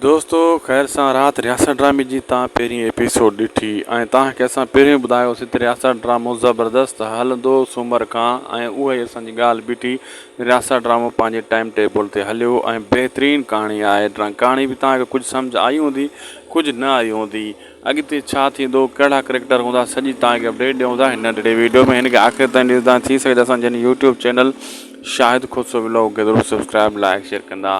دوستو خير سان رات رياست ڊرامي جي تان پهرين ايپيسوڊ ڏٺي ۽ توهان کي اسان پهريون ٻڌايوسين ته رياست ڊرامو زبردست هلندو سومر کان ۽ اها ئي اسان جي ڳالهه بيٺي رياست ڊرامو پنهنجي ٽائيم ٽيبل تي هليو ۽ بهترين ڪهاڻي آهي ڪهاڻي به توهان کي ڪجهه سمجهه آئي هوندي ڪجهه نه آئي هوندي اڳتي ڇا ٿيندو ڪهڙا ڪريڪٽر هوندا سڄي توهان کي اپڊيٽ ڏيون ٿا هن ننڍڙي ويڊيو ۾ هن کي آخر تائين ڏسندا ٿي سگهي ته اسان جي YouTube channel Shahid Khoso vlog کي ضرور سبسڪرائب لائڪ شيئر ڪندا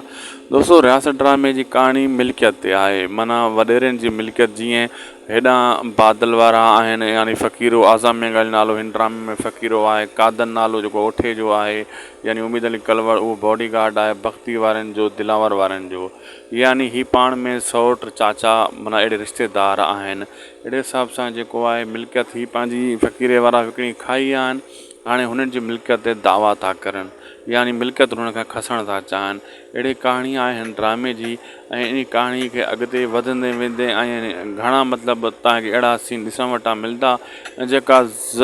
دوستو رياست ڊرامي جي ڪهاڻي ملڪيت تي آهي معنيٰ وڏيرن جي ملڪيت جيئن هيڏانهن بادل وارا آهن يعني فقيرو اعظم مينگل نالو هن ڊرامي ۾ فقيرو آهي قادن نالو جيڪو اوٺي جو آهي يعني اميد علي ڪلوڙ اهو باڊي گارڊ آهي بختي وارن جو دلاور وارن جو يعني هي پاڻ ۾ سئوٽ چاچا معنيٰ اهڙي رشتيدار آهن اهڙي حساب سان جيڪو آهي ملڪيت هي پنهنجي فقيري وارا وڪڻي کائي ويا آهن هاڻي هنن جي ملڪيت تي دعويٰ ٿا ڪرن يعني ملڪيت هنن کان کسڻ ٿا چاهن. اهڙي ڪهاڻي آهي هن ڊرامي جي ۽ انهي ڪهاڻي کي اڳتي وڌندي ويندي ۽ گهڻا مطلب توهان کي اهڙا سين ڏسڻ وٽان ملندا جيڪا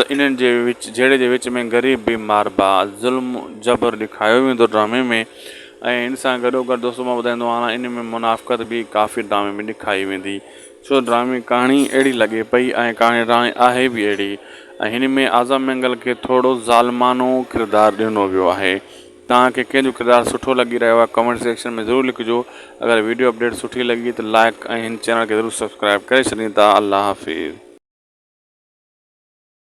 انهن جي وچ جهيڙي جي وچ ۾ غريب به ماربا ظلم جبر ڏيکاريو ويندو ڊرامي ۾ ۽ ان سان گڏو گڏ دوستو مان ٻڌائيندو آهيان ان ۾ منافقت به ڪافي ڊرامي ۾ ڏيکاري ويندي. ڇو ڊرامي ڪهاڻي اهڙي لڳي پئي ۽ ڪهاڻي ڊرامي آهي به اهڙي ۽ هن ۾ اعظم مينگل کي ٿورو ظالمانو ڪردار ڏنو ويو آهي توهان کي ڪنهن جو ڪردار سٺو لڳي رهيو آهي ڪمينٽ سيڪشن ۾ ضرور لکجو اگر ويڊيو اپڊيٽ سٺي لڳي ته لائڪ ۽ هن چينل کي ضرور سبسڪرائب ڪري ڇڏيندا الله حافظ.